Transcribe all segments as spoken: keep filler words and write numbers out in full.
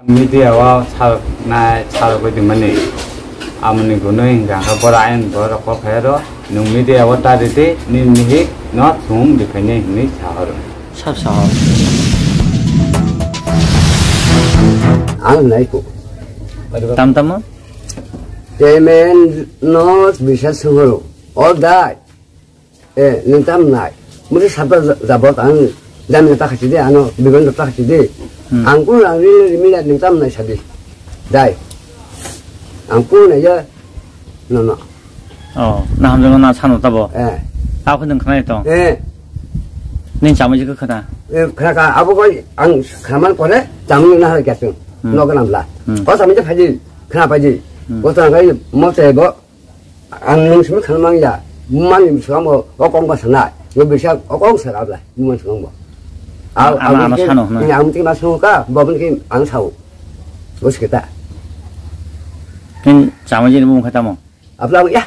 Media o salnai salgwi di mani. Amoni gunui hingka hingka bora ain borok kok khairo. Nung media o ta ridi ni mihik no thung di phainai hinui sahoro. Sab sahor. Ang nai ko. Tam tamo? Chairman no bisa sungoro. All die. Eh, nung tam nai. Mudi sabta jabot ang jam ta khachidi, ano bigon ta khachidi. Hmm. Ang kun ang ri ri mila nung tam nai sadi. Dai. Ang kun ya no no. Oh, na hamjang na sanu tabo. Eh. Ako nung khnai tong. Eh. Ning chamai jikho khna. Eh, khna ka abo ko ang khnaman pore chamai na har kya tung. Hmm. No ka namla. Hmm. Ko chamai je phaji, khna phaji. Hmm. Ko tang kai mo te bo. Ang nung simi khan mang ya, mani simi song bo, o kong ba sana, yo bisa o kong sana bla, mani song bo. Ang, ang, ang, ang sano, no? Ang ti ma song ka, bo mani ki ang sao. Bos kita. Kin sama jini mung kata mo? Abla ya.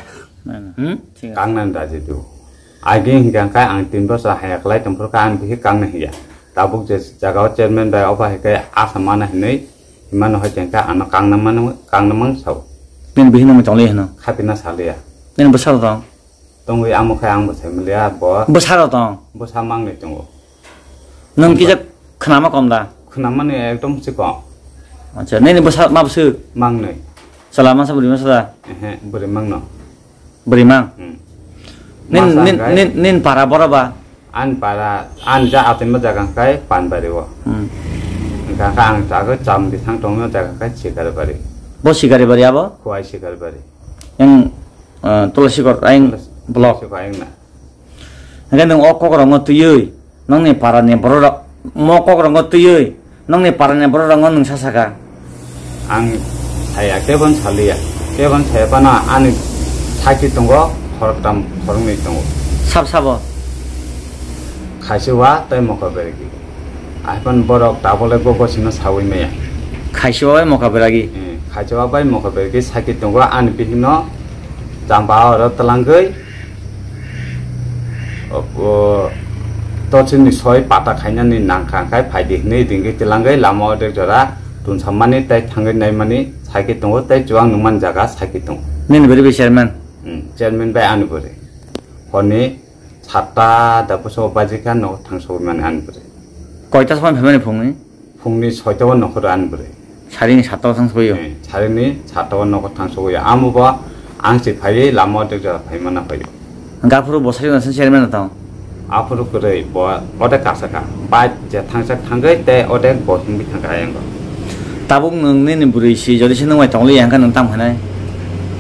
Hmm? Kang nan da jitu. Agi hingkang kai ang tin bosa haya klai tongphuru ka ang bihi kang na hiya. Tabuk je jaga o chairman bai oba hai kai asa mana hinui. Imano hai tengka ano kangna mano, kangna mang sao. Nini bihik nangma chonglai hino? Khapina salia. Nini bwsarok tong? Tongwi amo khai ang bwsai maliya bo. Bwsarok tong? Bwsa mangni tongo. Nung kisa khnama kom da? Khnamani ekdom se kom. Acha, nini bwsa ma bwswk? Mangni. Chwla masa bwrwi masa da? Ehe, bwrwi mangno. Bwrwi mang? Hmm. Nin, masa nin, hingkai? Nin, nin para boro ba? Ani para, ani ja atwima jaga hingkai Panbari o. Hmm. Hingka hingka ang jaga cham bisang tongma jaga hingkai Sikaribari. Bo Sikaribari abo? Khowai Sikaribari. Yang, eh, Tulasikot ayang Tulas-, block. Tulasiko ayang na. Hingke nwng o kokrokno twiwi, nongni parani bororok, mo kokrokno twiwi, nongni parani bororokno nwng sa saka. Ang saya kebon saliya, kebon saya pano ani saki tongo, khoroktam, khoroknwi tongo. Sab sabo? Khaisiwa tei Mokobergi. Aphano borok tabole gogo sino sawi maya. Khaisiwa bai Mokobergi? Eh, Khaisiwa bai Mokobergi saki tongo ani bihikno chamba oro twlangwi. O, o, tochini soi pata khainani nangkha khai phaidi hinui dingwi twlangwi lama odek jora tunsammani tei thangwi naimani saki tongo tei chuwang nungmani jaga saki tongo. Nini bwrwi bai chairman? Hmm, chairman bai ani bwrwi. Honi satta da bwskango bajikha nogo thangsogwi mani ani bwrwi. Koita sokmani phaimani phungni? Phungni soita o nokhoro ani bwrwi. Sarini satta o thang sogwi o? Eh, sarini satta o nokhor thang sogwi o. Amo bo ang se phaiwi lama o tei jora phaimana phaiwi. Gaphuru bo sari nasa chairman tong? Aphuru kwrwi bo odek kasaka. Bike je thangsak thangwi tei odek bo himwi thangkha ayang bo. Tabuk nwng nini bwrwi si, jodi se nwng bai tongli ya, hwnkhe nwng tamo hinai?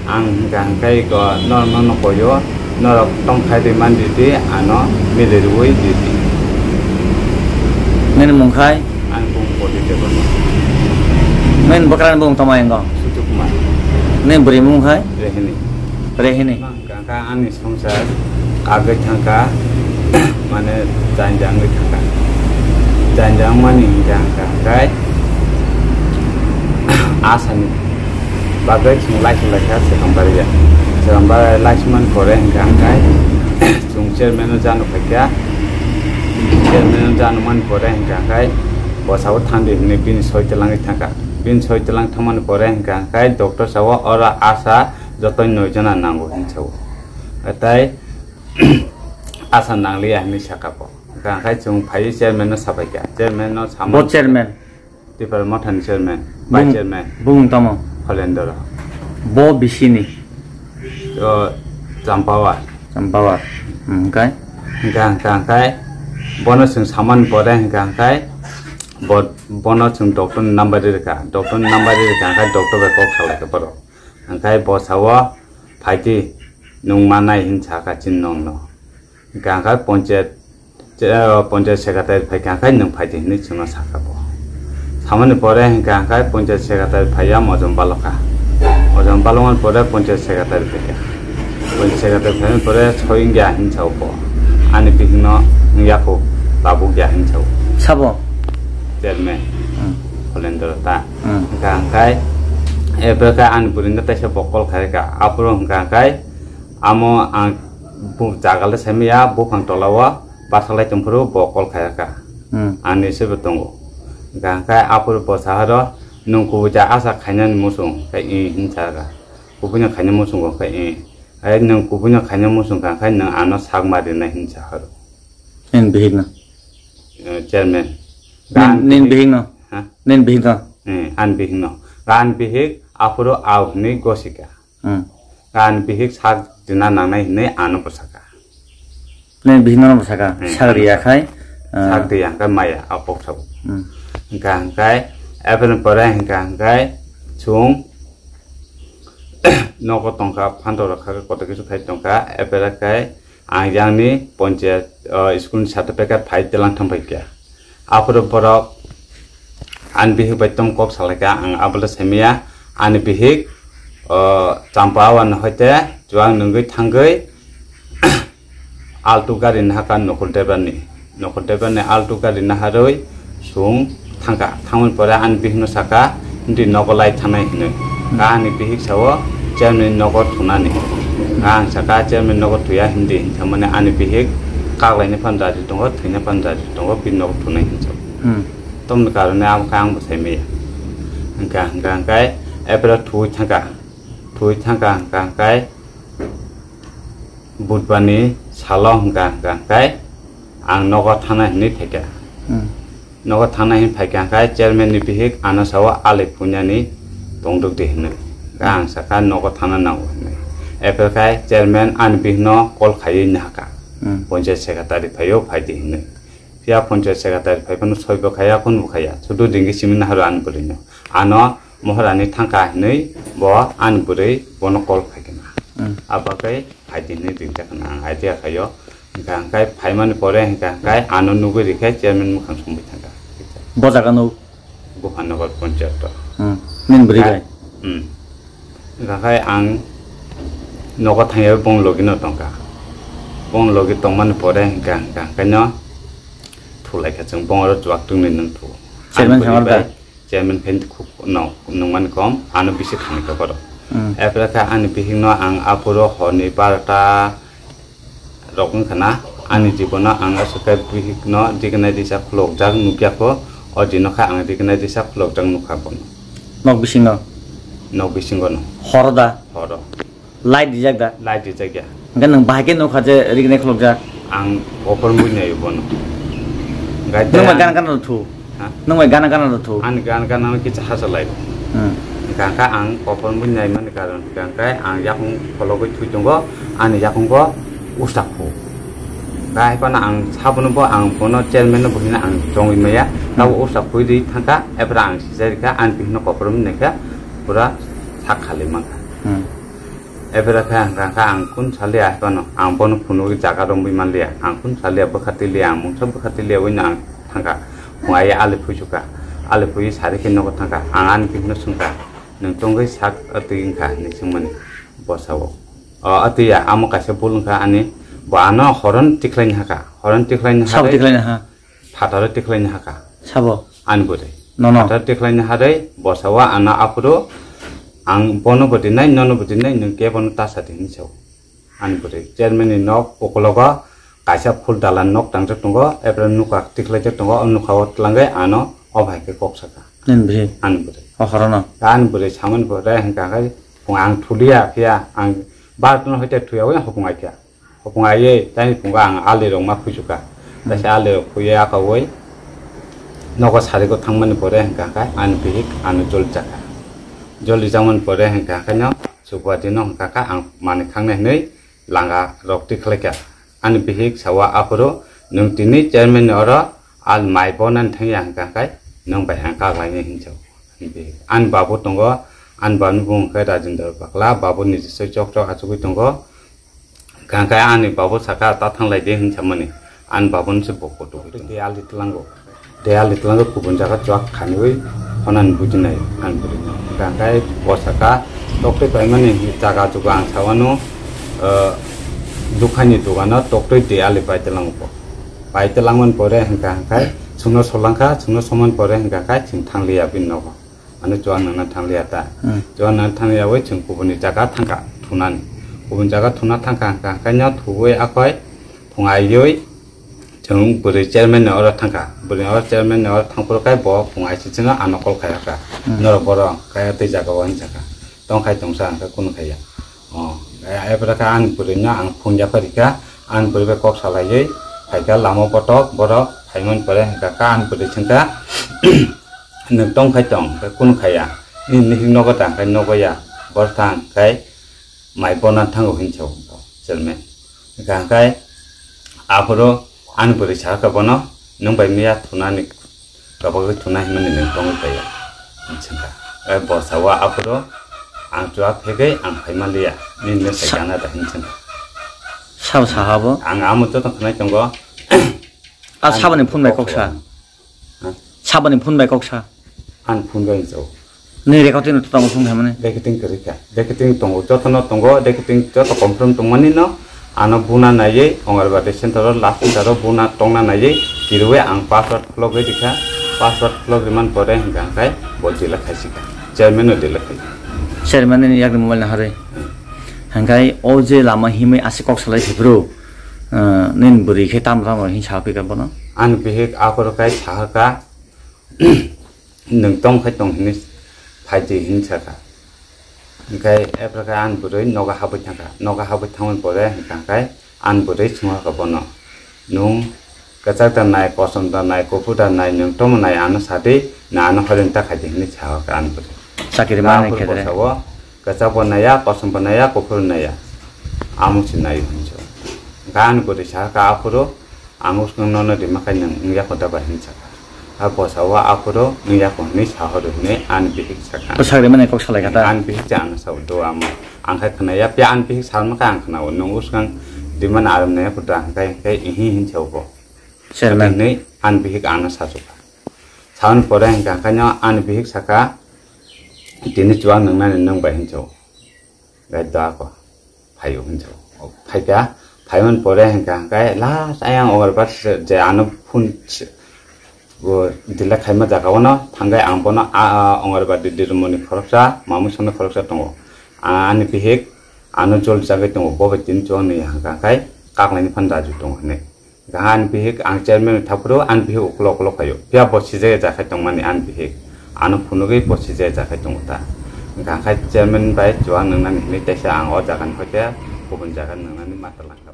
Ang hwnkha hwnkhe iko norok nono koyo, norok tongthai rwi man di di, ano mili rwi di di. Nini mung khai? Ang bung pori tebo. Nini bwkrani bung tongma ingo? Sutu Kumar. Nini bwrwi mung khai? Rehini. Rehini. Hwnkha ani songsar kagwi thangkha, mane janja wngwi thangkha. Janja wngmani hwnkha hwnkha hwnkhe asani bagwi chwng laising laikha Sekambaria. Sekambaria laisingmani pore hwnkha hwnkhe chwng chairman-no jano phaikha. Chairman-no jano mani pore hwnkha hwnkhe bwsao thangdi hwnwi bini soi twlangwi thangkha. Bini soi twlang thangmani pore hwnkha hwnkhe doctor sao oro asa jotoni noi jona nango hinwi sao. Tei asa nangliya hinwi saka bo. Hwnkha hwnkhe chwng phaiwi chairman-no sabaikha. Chairman-no sama. Bo chairman? Tipra Mothani chairman, vice chairman. Bung tamo? Holendra. Bo bisini? O, Champawar. Champawar. Hmm, hwnkhe? Hwnkha hwnkha hwnkhe bono chwng samani pore hwnkha hwnkhe bo, bono chwng doctor-ni number rikha. Doctor-ni number rikha hwnkhe doctor bai kok salaikha borok. Hwnkhe bo sao, "Phaidi, nwng manai," hin sakha chini nokno. Hwnkha hwnkhe ponchayat, che-, o, ponchayat secretary phaikha hwnkhe, "Nwng phaidi," hinwi chwngno sakha bo. Samani pore hwnkha hwnkhe ponchayat secretary phaiya mojom balokha. Mojom balokmani pore ponchayat secretary phaikha. Ponchayat secretary phaimani pore soi wngya hin sao bo. Ani bihikno wngya kho, tabuk ya hin sao. Sabo? Chairman. Hmm. Holendra ta. Hmm. Hwnkha hwnkhe, ebo khe ani bwrwino teisa bo call khaikha. Aphuru hwnkha hwnkhe, amo ang bu-, jaga le saimaya, buphang tola o basalai tongphuru bo call khaikha. Hmm. Ani se bo tongo. Hwnkha hwnkhe, aphuru bo saharo, Nwng kubui ja asa khainani muchung khe i hinsa kha. Kubuino khaina muchungo khe i. Ai nwng kubuino khaina muchung kha khe nwng ano sak ma rinai hinsa horo. Nin bihik no. Eh, chairman. Nin, gan nin bihik. Bihik no. Ha? Nin bihik no. Eh, an bihik no. Gan bihik aphuru au hinwi gosika. Hmm. Gan bihik sak dina nangnai hinwi ano bwsaka. Nini bihik no bwsaka, hmm, sak riya khai, ah. Sak riya khai maya, a kok sabo. Hmm. Hingka hingkai, eboni pore hingka hingkai, chwng nogo tongkha, phanto rok kha, koto kisu khai tongkha, ebere khai, ang yang ni ponchayat, ah, school ni certificate phai telang thang pai kha. Aphuru borok ani bihik bai tom kok salaikha, ang abole saimaya, ani bihik, o, Champawani hoite chuwang nungwi thangwi Alto gari nahakha Nokul Debbarni. Nokul Debbarni Alto gari naharwi chwng thangkha. Thangmani pore ani bihikno sakha, "Hindi nogo lai thanai," hinwi. Ka ani bihik sao, "Chairman nogo thunani." Ka ang sakha, "Chairman nogo thuya hindi," hinwi thangmani ani bihik kaklaini phan raji tongo, thwina phan raji tongo, bini nogo thunai hinwi sao. Hmm. Tomni karone abo khe ang bo sai maya. Hingka, hingka, hingkai, ebra thuwi thangkha. Thuwi thangkha, hingka, hingkai, Budbani salo hingka, hingka, hingkai, ang nogo thana hinwi phaikha. Hmm. Nogo thana hinwi phaikha, hingkai, chairman ni bihik ano sao ali punyani tongduk di hinwi. Hingka ang sakha, "Nogo thana nango," hinwi. Ebra khai chairman ani bihikno call khaiwi nahakha. Hmm. Ponchayat secretary phaio, phaidi hinwi. Phiya ponchayat secretary phai phano soi bo khaya, kun bo khaya. Sudu dingki simi naharo ani bwrwino. Ano mohorani thangkha hinwi bo ani bwrwi bono call khai khe na. Hmm. Abo khe phaidi hinwi ring kha na ang idea khaio. Hingka hingkai phaimani pore hingka hingkai ano nugwi rikhe chairman mukhang songwi thangkha. Bo jaga no? Gopalnagar ponchayat o. Hmm. Nini bwrwi bai? Hmm. Hingka khe ang nogo thangya bong logi no tongkha. Bong logi tongmani pore hingka hingka hingkai no thulaikha chwng bong oro chuwak tungni nung thu. Chairman samar da? Chairman khe khub no nungmani kom, ano bisi thangkha borok. Hmm. Epre khe ani bihik no ang aphuru horni barota rok wngkha na, ani jibono ang aswk khe bihikno dignai disa khulokjak nukya kho, o dino khe ang dignai disa khulokjak nukha bono. Nok bisingo? Nok bisingo no. Horo da? Horo. Light dijak da? Light dijak ya. Hingke nwng bahai khe nukha je dignai khulokjak? Ang kophor mui nai bono. Nwng bai gana gana rw thu? Ha? Nwng bai gana gana rw thu? Ani gana gana no kisa hachal lai. Hmm. Hingka khe ang kophor mui nai mani karon hingka khe ang yakung khologwi thui tongo, ani yakungo usak phu. Hingka hai phano ang sabono bo ang bono chairman no bo hino ang chongwi maya, tabo usak phui ri thangkha, ebra ang sijai rikha, ani bihikno kophor mui naikha, pura sak khalwi mankha. Hmm. Ebra khe ang kha, kha ang kun salia hai phano, ang bono phunugwi jaga romwi manliya, ang kun salia bwkha tiliya, ang mungsa bwkha tiliya wino ang thangkha. Phung ai ali phuichukha, ali phui sari khe nogo thangkha, ang ani bihikno swngkha, "Nwng tongwi sak atwi wngkha?" hinwi swngmani bwsao. O atwi ya, amo kaisa bul wngkha ani, bo ano horon tikhlaini hakha, horon tikhlaini Sabo hakhe tikhlaini ha? Phataro tikhlaini hakha. Sabo? Ani bwrwi. Nono? Phataro tikhlaini harwi bwsao ano aphuru ang bono bo dinai, nono bo dinai, nwng kebono ta sa di hinwi sao. Ani bwrwi chairman ni nok ukologo kaisa phul dalan nok tangjak tongo, ebra nukha tikhlaijak tongo, o nukha o twlangwi ano o bahai khe kok saka. Nini bwrwi? Ani bwrwi. O horono? Ani bwrwi samani bwrwi hwnkha khe, ang thuliya phiya, ang bartano hoite thuyawi hopung aikha. Hopung aiwi, tei pungo ang ali rok ma phuichukha. Taisa ali rok phuiwi akawi nogo sariko thangmani pore hwnkha khe ani bihik ano jolijakha. Jolijakmani pore hwnkha khe no chukwa dino hwnkha khe ang manwi khangnai hinwi langa rok tikhlaikha. Ani bihik sawa aphuru, "Nwng tini chairman ni oro al mai bo nani thangya hwnkha khe nwng bai ang kaklainai," hinwi sao. Ani bihik. Ani babu tongo, ani babu ni bumung khe Rajendra Bakla, babu ni jisoi chok chok achugwi tongo. Hwnkha khe ani babu saka, "Ta thanglai di," hinwi samani. Ani babu no se bo kutuk. De ali tlango. De ali tlango kubun jaga chuak khaniwi honani bujinai ani bwrwi no. Hwnkha khe bo saka, "Toktwi paimani jaga juga ang sawano, eh, dukhani dugano toktwi de ali pai tlango bo." Pai tlangmani pore hwnkha khe chwngno solangkha, chwngno somani pore hwnkha khe chwng thangliya bini nogo. Ano chuak nangna thangliya ta. Hmm. Chuak nangna thangliya bai chwng kubuni jaga thangkha thunani. Kubuni jaga thuna thangkha hwnkha khe no thuwi akhoi phung aiwi Chwng bwrwi chairman ni oro thangkha, bwrwi oro chairman ni oro thangphuru khe bo phung aisisino ano call khai kha. Hmm. Norok borok kaya tei jaga o hinjaka. Tong khai tongsa ang khe kunu khaiya. O, e, ebra khe ani bwrwi no ang phung yapharikha, ani bwrwi bai kok salaiwi phaikha lama botok borok phaimani pore hwnkha kha ani bwrwi swngkha nwng tong khai tong khe kunu khaiya. Nini nogo ta khe nogo ya, bor thang khai mai bona thango hinwi sa o chairman. Hwnkha khe aphuru ani bwrwi sa kha bono, "Nwng bai miya thunani, kabagwi thuna himani nwng tongwi paiya," hinwi swngkha. Bai bo sa o aphuru ang chuak phegwi ang phai manliya, nini nwng Sa- saikha na da hinwi swngkha. Sabo sa ha bo? Ang amo joto khwnai tongo. A saboni phone bai kok sa. Ha? Saboni phone bai kok sa. Ani phone bai hinwi sa o. Nini recording no tamo sung hamani. Recording kwrwi kha. Recording tongo, jotono tongo, recording joto confirm tongmani no. Ano buna naiwi, Anganwadi center o, last center o buna tongna naiwi, kirwi ang password khulogwi rikha. Password khulogwi man pore hwnkha hwnkhe bo delete khaisika. Chairman no delete khai. Chairman ni yakni mobile naharwi. Hwnkhe o je lama himwi aswk kok salai se bro. Ah, nini bwrwi khe tamo tamo hin sa phi ka bono? Ani bihik aphuru khai sahaka. Nwng tong khai tong hinwi phai di hinwi sakha. Hwnkhe ebra khe ani bwrwi nogo habwi thangkha. Nogo habwi thangmani pore hwnkha khe ani bwrwi swngkha bono, "Nwng kwchak da nai, kosom da nai, kuphur da nai, nwng tongmo nai ano sa di, na ano horing ta khai di," hinwi sakha ani bwrwi. Chakiri manwi Aphuru khe bo de. Sa o, "Kwchak bo naiya, kosom bo naiya, kuphur naiya. Amo se nai," hinwi sa o. Hwnkhe ani bwrwi sakha aphuru, Ang usnung nono rima khai nwng wngya kho da bai hinwi sakha. A bo sa o aphuru wngya kho hinwi sa horo hinwi ani bihik sakha. Bwsak rimani kok salai kha ta? Ani bihik se ano sa o do amo. Ang khai khwnaya, phiya ani bihik salma khe ang khwnao. Nwng usnung rimani aram naiya kho da, hwnkhe, hwnkhe ihi hinwi sa o bo. Chairman. Hinwi ani bihik ano sa chukha. Saoni pore hwnkha khe no ani bihik sakha, "Tini chuwak nwngnani nwng bai," hinwi sa o. Gai da ko phaio hinwi sa o. Phaikha, phaimani pore hwnkha hwnkhe last ayang Anganwadi se je ano phone se bo delete khaima jaga o no thangwi ang bono a, a, Anganwadi dirmoni khoroksa, mamung songni khoroksa tongo. A, ani bihik ano jol jagwi tongo, bo bai tini chuwak nwi hwnkha hwnkhe kaklaini phano raju tongo hinwi. Hwnkha ani bihik ang chairman ni thaphuru ani bihik ukulok ukulok phaio. Phiya bo sijaya jakhai tongmani ani bihik. Ano phunugwi bo sijaya jakhai tongo ta. Hwnkha khe chairman bai chuwak nwngnani hinwi teisa ang o jaga ni hoite kubun jaga nwngnani ma twlang kha.